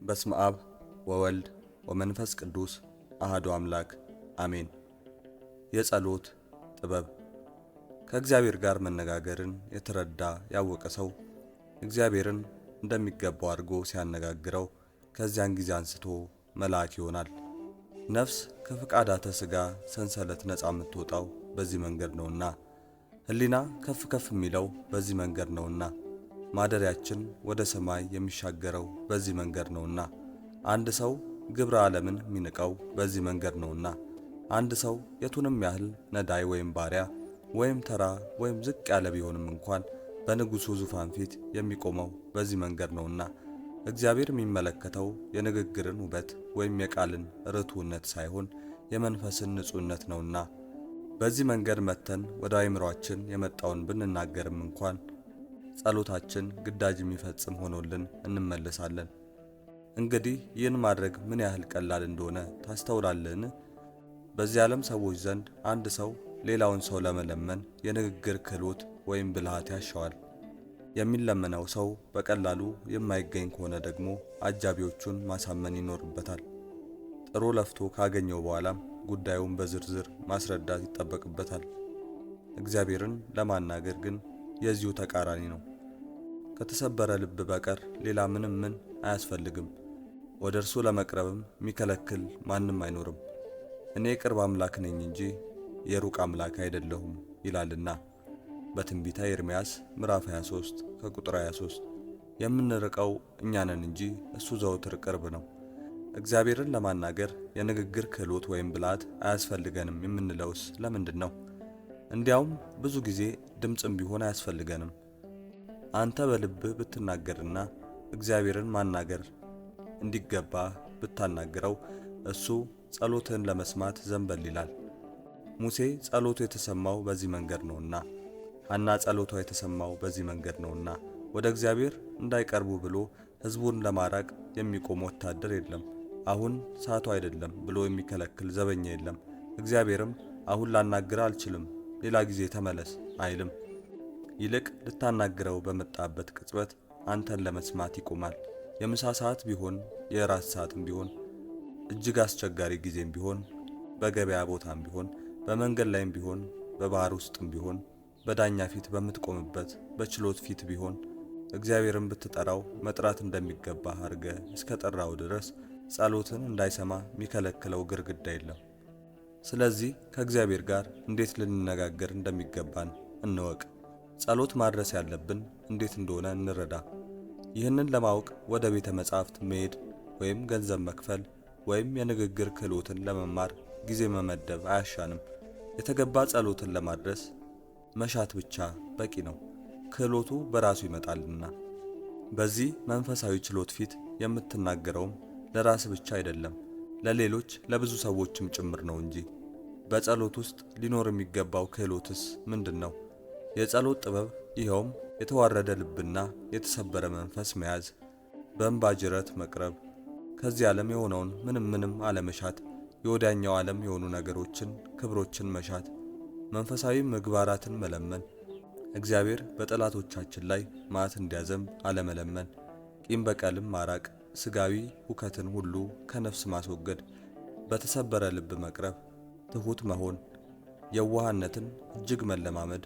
በስመ አብ ወወልድ ወመንፈስ ቅዱስ አሐዱ አምላክ አሜን። የጸሎት ጥበብ። ከእግዚአብሔር ጋር መነጋገርን የተረዳ ያወቀ ሰው እግዚአብሔርን እንደሚገባው አድርጎ ሲያነጋግረው ከዚያን ጊዜ አንስቶ መልአክ ይሆናል። ነፍስ ከፈቃዳተ ሥጋ ሰንሰለት ነፃ የምትወጣው በዚህ መንገድ ነውና፣ ሕሊና ከፍ ከፍ የሚለው በዚህ መንገድ ነውና፣ ማደሪያችን ወደ ሰማይ የሚሻገረው በዚህ መንገድ ነውና፣ አንድ ሰው ግብረ ዓለምን የሚንቀው በዚህ መንገድ ነውና፣ አንድ ሰው የቱንም ያህል ነዳይ ወይም ባሪያ ወይም ተራ ወይም ዝቅ ያለ ቢሆንም እንኳን በንጉሡ ዙፋን ፊት የሚቆመው በዚህ መንገድ ነውና፣ እግዚአብሔር የሚመለከተው የንግግርን ውበት ወይም የቃልን ርቱዕነት ሳይሆን የመንፈስን ንጹሕነት ነውና፣ በዚህ መንገድ መጥተን ወደ አእምሯችን የመጣውን ብንናገርም እንኳን ጸሎታችን ግዳጅ የሚፈጽም ሆኖልን እንመለሳለን። እንግዲህ ይህን ማድረግ ምን ያህል ቀላል እንደሆነ ታስተውላለህን? በዚህ ዓለም ሰዎች ዘንድ አንድ ሰው ሌላውን ሰው ለመለመን የንግግር ክህሎት ወይም ብልሃት ያሻዋል። የሚለመነው ሰው በቀላሉ የማይገኝ ከሆነ ደግሞ አጃቢዎቹን ማሳመን ይኖርበታል። ጥሮ ለፍቶ ካገኘው በኋላም ጉዳዩን በዝርዝር ማስረዳት ይጠበቅበታል። እግዚአብሔርን ለማናገር ግን የዚሁ ተቃራኒ ነው። ከተሰበረ ልብ በቀር ሌላ ምንም ምን አያስፈልግም። ወደ እርሱ ለመቅረብም የሚከለክል ማንም አይኖርም። እኔ የቅርብ አምላክ ነኝ እንጂ የሩቅ አምላክ አይደለሁም ይላልና በትንቢተ ኤርምያስ ምዕራፍ 23 ከቁጥር 23። የምንርቀው እኛ ነን እንጂ እሱ ዘወትር ቅርብ ነው። እግዚአብሔርን ለማናገር የንግግር ክህሎት ወይም ብልሃት አያስፈልገንም የምንለውስ ለምንድን ነው? እንዲያውም ብዙ ጊዜ ድምፅም ቢሆን አያስፈልገንም። አንተ በልብህ ብትናገርና እግዚአብሔርን ማናገር እንዲገባ ብታናግረው እሱ ጸሎትህን ለመስማት ዘንበል ይላል። ሙሴ ጸሎቱ የተሰማው በዚህ መንገድ ነውና፣ ሐና ጸሎቷ የተሰማው በዚህ መንገድ ነውና፣ ወደ እግዚአብሔር እንዳይቀርቡ ብሎ ሕዝቡን ለማራቅ የሚቆም ወታደር የለም። አሁን ሰዓቱ አይደለም ብሎ የሚከለክል ዘበኛ የለም። እግዚአብሔርም አሁን ላናግርህ አልችልም፣ ሌላ ጊዜ ተመለስ አይልም። ይልቅ ልታናግረው በመጣበት ቅጽበት አንተን ለመስማት ይቆማል። የምሳ ሰዓት ቢሆን፣ የእራት ሰዓትም ቢሆን፣ እጅግ አስቸጋሪ ጊዜም ቢሆን፣ በገበያ ቦታም ቢሆን፣ በመንገድ ላይም ቢሆን፣ በባህር ውስጥም ቢሆን፣ በዳኛ ፊት በምትቆምበት በችሎት ፊት ቢሆን፣ እግዚአብሔርን ብትጠራው መጥራት እንደሚገባህ አድርገህ እስከ ጠራው ድረስ ጸሎትን እንዳይሰማ የሚከለክለው ግድግዳ የለም። ስለዚህ ከእግዚአብሔር ጋር እንዴት ልንነጋገር እንደሚገባን እንወቅ። ጸሎት ማድረስ ያለብን እንዴት እንደሆነ እንረዳ። ይህንን ለማወቅ ወደ ቤተ መጻሕፍት መሄድ ወይም ገንዘብ መክፈል ወይም የንግግር ክህሎትን ለመማር ጊዜ መመደብ አያሻንም። የተገባ ጸሎትን ለማድረስ መሻት ብቻ በቂ ነው። ክህሎቱ በራሱ ይመጣልና። በዚህ መንፈሳዊ ችሎት ፊት የምትናገረውም ለራስ ብቻ አይደለም፣ ለሌሎች ለብዙ ሰዎችም ጭምር ነው እንጂ። በጸሎት ውስጥ ሊኖር የሚገባው ክህሎትስ ምንድን ነው? የጸሎት ጥበብ ይኸውም የተዋረደ ልብና የተሰበረ መንፈስ መያዝ፣ በእንባ ጅረት መቅረብ፣ ከዚህ ዓለም የሆነውን ምንም ምንም አለመሻት፣ የወዲያኛው ዓለም የሆኑ ነገሮችን ክብሮችን መሻት፣ መንፈሳዊ ምግባራትን መለመን፣ እግዚአብሔር በጠላቶቻችን ላይ መዓት እንዲያዘንብ አለመለመን፣ ቂም በቀልም ማራቅ፣ ስጋዊ ሁከትን ሁሉ ከነፍስ ማስወገድ፣ በተሰበረ ልብ መቅረብ፣ ትሑት መሆን፣ የዋህነትን እጅግ መለማመድ፣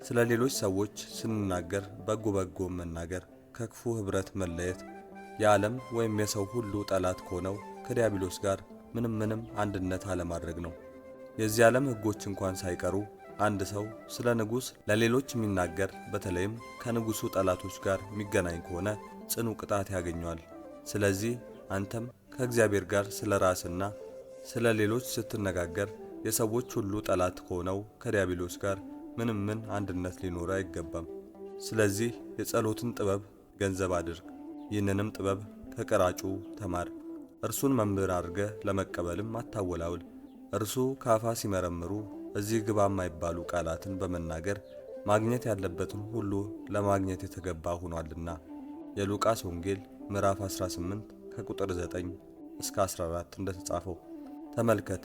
ስለ ሌሎች ሰዎች ስንናገር በጎ በጎ መናገር፣ ከክፉ ኅብረት መለየት፣ የዓለም ወይም የሰው ሁሉ ጠላት ከሆነው ከዲያብሎስ ጋር ምንም ምንም አንድነት አለማድረግ ነው። የዚህ ዓለም ሕጎች እንኳን ሳይቀሩ አንድ ሰው ስለ ንጉሥ ለሌሎች የሚናገር በተለይም ከንጉሡ ጠላቶች ጋር የሚገናኝ ከሆነ ጽኑ ቅጣት ያገኘዋል። ስለዚህ አንተም ከእግዚአብሔር ጋር ስለ ራስና ስለ ሌሎች ስትነጋገር የሰዎች ሁሉ ጠላት ከሆነው ከዲያብሎስ ጋር ምንም ምን አንድነት ሊኖር አይገባም። ስለዚህ የጸሎትን ጥበብ ገንዘብ አድርግ። ይህንንም ጥበብ ከቀራጩ ተማር። እርሱን መምህር አድርገህ ለመቀበልም አታወላውል። እርሱ ከአፋ ሲመረምሩ እዚህ ግባ የማይባሉ ቃላትን በመናገር ማግኘት ያለበትን ሁሉ ለማግኘት የተገባ ሆኗልና። የሉቃስ ወንጌል ምዕራፍ 18 ከቁጥር 9 እስከ 14 እንደተጻፈው። ተመልከት፣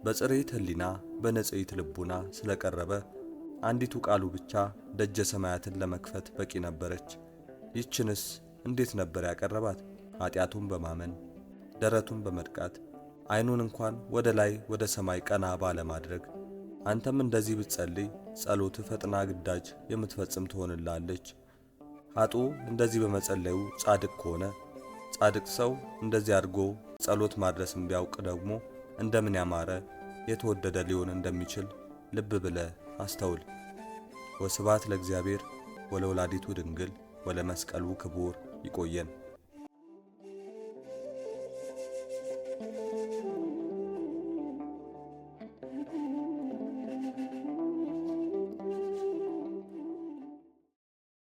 በጽሬት ሕሊና በንጽሕት ልቡና ስለቀረበ አንዲቱ ቃሉ ብቻ ደጀ ሰማያትን ለመክፈት በቂ ነበረች። ይችንስ እንዴት ነበር ያቀረባት? ኃጢአቱን በማመን ደረቱን በመድቃት ዓይኑን እንኳን ወደ ላይ ወደ ሰማይ ቀና ባለማድረግ አንተም እንደዚህ ብትጸልይ ጸሎትህ ፈጥና ግዳጅ የምትፈጽም ትሆንላለች። ኃጥኡ እንደዚህ በመጸለዩ ጻድቅ ከሆነ ጻድቅ ሰው እንደዚህ አድርጎ ጸሎት ማድረስን ቢያውቅ ደግሞ እንደምን ያማረ የተወደደ ሊሆን እንደሚችል ልብ ብለህ አስተውል። ወስብሐት ለእግዚአብሔር ወለወላዲቱ ድንግል ወለመስቀሉ ክቡር። ይቆየን።